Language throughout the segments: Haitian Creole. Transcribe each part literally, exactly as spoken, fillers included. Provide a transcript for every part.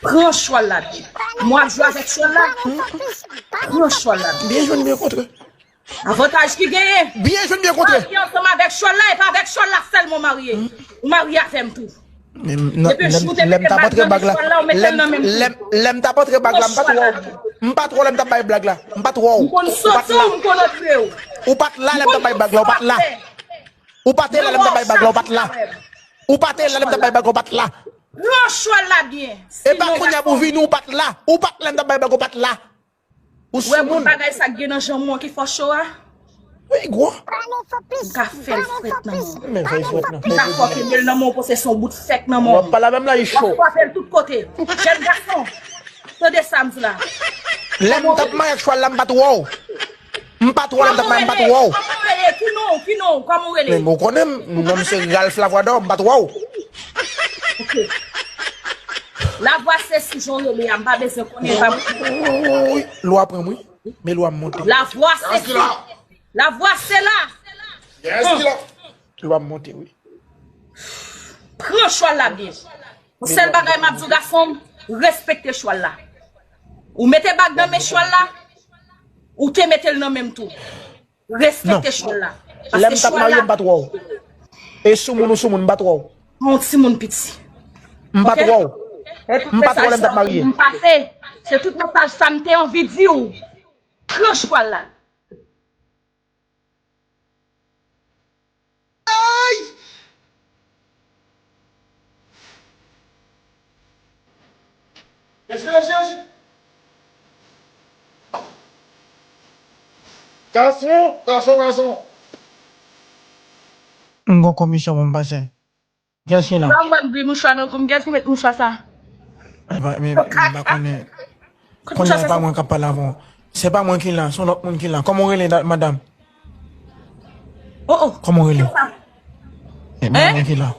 Pran chwal la byen. Mwen ap jwe avèk chwal la. Pran chwal la byen. Byen jwenn, byen kontre. Avantaj ki genyen. Byen jwenn, byen kontre. Marye ansanm avèk chwal la, e pa avèk chwal la sèlman w marye. Ou marye avè m tou. Depi jou w te mete bag nan men chwal la, ou mete l nan men m tou. Lè m t ap antre bag la, m pa t wè w. M pa t wè w lè m t ap bay bag la. M pa t wè w. M konn soti w, m konn antre w. Ou pa t la lè m t ap bay bag la, ou pa t la. Ou pa te la lè m t ap bay bag la, ou pa t la. Ou pa te la lè m t ap bay bag la, ou pa t la. Pran chwal la byen. E pa kounye a pou vini, ou pa t la. Ou pa t la lè m t ap bay bag la, ou pa t la. Ou sou moun. Ou wè bout bagay sa k gen nan janm ou an ki fè w cho a? Wi, gwo. M ka fè l frèt nan men w. Men fè l frèt nan. M ka fè w kenbe l nan men w, panse se yon bout fèk nan men w. W ap pale avè m la, li cho. W ap frape l tout kote. Jèn gason, tande sa m di la. Lè m t ap marye ak chwal la, m pa t wè w. M pa t wè w lè m t ap marye, m pa t wè w. Kòman w rele? Ki non w? Ki non w? Kòman w rele? Men ou konnen m, non m se Ralph Lavwadò, m pa t wè w. Ok. Lavwa se si jan w rele a, m pa bezwen konnen pa m. Wi, lwa pran m, wi. Men lwa m monte. Lavwa se si. Lavwa se la. Lwa m monte, wi. Pran chwal la byen. Yon sèl bagay m ap di w, gason m, respekte chwal la. Ou mete bag nan men chwal la, ou te mete l nan men m tou. Respekte chwal la. Lè m t ap marye, m pa t wè w. E sou moun ou sou moun, m pa t wè w. Yon timoun piti. M pa t wè w. M pa t wè w lè m t ap marye. M pase. Se tout mesaj sa m te anvi di w. Pran chwal la. Ay! Mesye, mesye, mesye. Gason, gason, gason. M gon komisyon pou m pase. Kiyès ki la? Sa mwen gri mouchwa nan kou m, kiyès ki met mouchwa sa? E pa, men, m pa konnen. Kounye a, e pa mwen k ap pale avè w. Se pa mwen ki la, se yon lòt moun ki la. Kòman w rele, madanm? Oh, oh. Kòman w rele? E pa mwen ki la.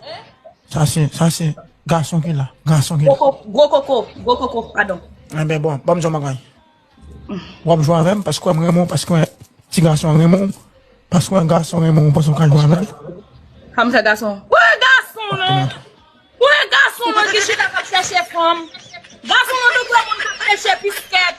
Sa se, sa se gason ki la. Gason ki la. Gwo koko, gwo koko, gwo koko, padon. Enben, bon, ban m di w yon bagay. W ap jwe avè m paske m renmen w, paske ti gason an renmen w, paske gason renmen w, w panse w ka jwe avè l? Sa m fè gason? Wè gason nan! Wè gason nan ki chita k ap chèche fanm! Gason nan tou pran moun k ap peche piskèt!